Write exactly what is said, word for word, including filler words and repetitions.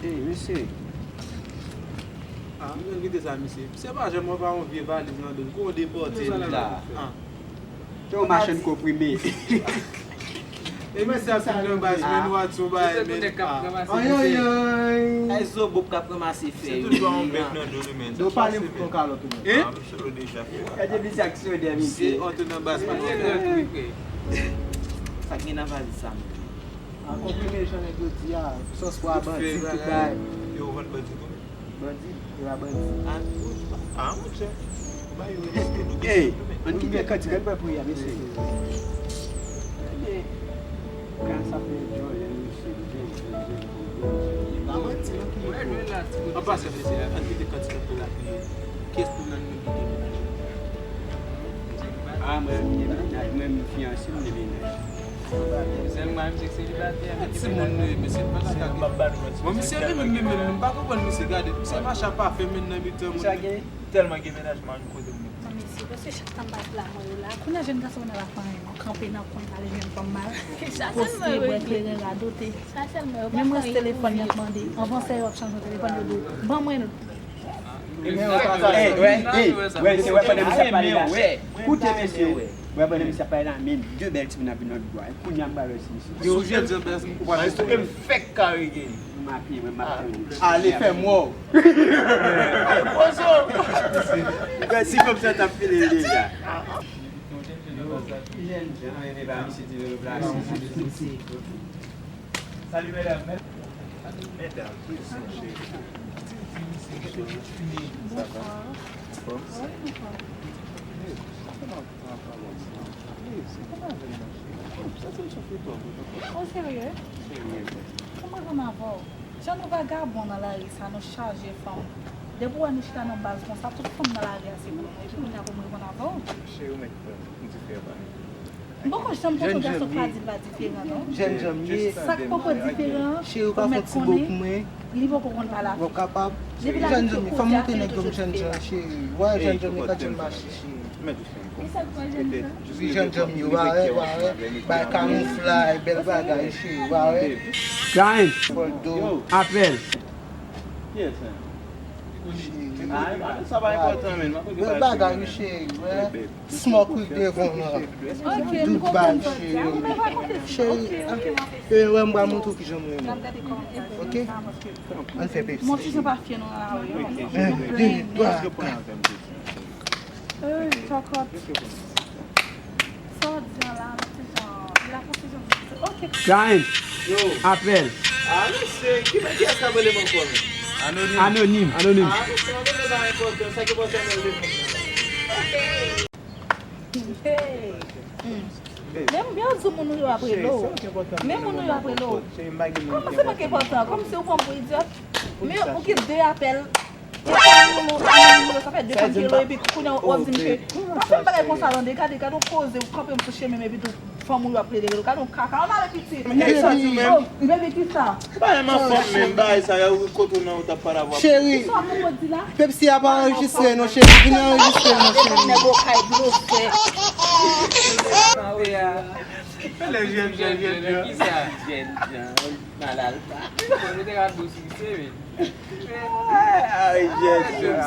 Ey, mesye. Ah, m jwenn kite sa, mesye. Se pa janm wè pa yon vye valiz nan do l, gon depòte li la. Ah. Te yon machann konprime. E mesye ap fin nan baz, men nou a di yon bagay, men. Ayoyoy. Ay, Zobo k ap ranmase fèy. Se tout yon bèk nan do li, men. Nou pale pou ton kalòt ou men. Eh? Gade misye ak sodè, Se misye. antre nan baz pa. Sa gen nan valiz sa menm? An konprime jan nèg yo di a, sòs pwa bandi, tout bagay. Yo vann bandi tou. Bandi, e pa bandi. Ah, monchè. Ba yo respè nou. Ey, ann kite kantik, ann pran pri a, mesye. Gade, gade sa fè djòlè, mesye, jèn, jèn, jèn, jèn, jèn. Pa manti, non, ki An pasan, mesye, ann kite kantik ap la. Kiyès pou nan nou kite menaj? Ah, mwen, m gen menaj, mwen, m fiyanse, m gen menaj. Sèlman, m se selibatè. Ti moun nou ye, mesye, pa ka kake. Bon, mesye, li menm, li menm, m pa konprann, mesye, gade. Misye mache ap pa fè menm nan mitan moun. Sa gen? Tèlman gen menaj, m pa konn kote m. Non, mesye, paske chak tan m pase la, mwen yo la. Kounye a, jèn gason mwen la pa anyen, non. Kanpe nan kwen, ale jwenn fanm mal. Poste, bwè kleren, radote. Men mwen, se telefòn y ap mande. Anvan sè yo ap chanje telefòn, yo di, ban mwen l. Ey, wè, ey, wè, se wè pandan misye ap pale la. Koute, mesye. Wè pandan misye ap pale la, men de bèl timoun ap vin nan bwa. Kounye a, m pral wè si misye. Sou jèn jan bèl. Wè, se ke m fèk kare gen. M apiye, mwen, m ap tande. Ale fè mò. Gad si fanm sa t ap file l deja. Jèn jan, e pa misye di nou plase. Salut mesdames. Mesdames, qui sont chez vous? Ça va? Bon. O serye? Kòman zanmi avè w? Jan nou vagabon nan lari sa, nou chaje fanm. Depi w wè nou chita nan baz konsa, tout fanm nan lari a se pou nou. Epi kounye a pou m reponn avè w? Cheri, ou mèt pran m diferan. M poko janm konn yon gason ka di l pa diferan, non. Jènjan m ye. Sa k poko diferan an, Cheri, ou ka fè yon ti bo pou mwen? Li poko konn pale avè w. Ou kapab? Depi l abitye Jènjan m ye. Fè m koze montre avè nèg yo m toujou jènjan, diferan. cheri. Wè, jènjan m ye, ka di m mache, cheri. E sa k fè jènjan? Wi, jènjan m ye, ou pa wè, ou pa wè. Bay kamouflaj, bèl bagay, cheri, ou pa wè. Kain, Bòldo. Apèl. Sa pa enpòtan, men. Bèl bagay, wi, cheri, wè. Smoke wi devan la. Ok, m konprann sa w di a. Ou mèt rakonte sa. Cheri, Ok, ok, m ap e wè m pral montre w kijan m renmen. N ap gade kòman sa. Ok? Ann fè Pepsi. Mon ti se pa fye non la wi. Un, deux, trois, quatre. Euh, chokòt. Sa w di an la, se jan, la konfizyon. Ok. Kain, apèl. Ah, mesye, ki kiyès k ap rele m ankò, men? Anonim, anonim. Ah, mesye, anonim pa enpòtan, sa ki enpòtan nan lemonn nan. Hey. Hmm. Men m byen di moun ou yo ap rele w. Men moun ou yo ap rele w. Kòman se manke enpòtan? Kòmsi ou pran m pou idyòt? Men ou gen de apèl. Ou pran moun ou, moun ou, sa fè de fanm ki rele w, epi kounye a w ap di misye, pa fè m bagay konsa tande, gade, gade yon koze, ou kanpe m sou chemen m, epi tou fanm ou yo ap plede rele w, gade yon kaka, ann ale pitit. Baby, kisa? Ba, e man fanm menm, bagay sa, yo, kote w nan, ou t ap pale avè. Cheri, Kisa w ap di la? Pepsi a pa anrejistre non, cheri. Vin anrejistre non, cheri. Nèg okay blofè. Lè jèn, jèn, jèn, jèn. Kisa? Jènjan, mal alfa. Mwen te ka dous wi, se vre. Ay, jèn, jèn.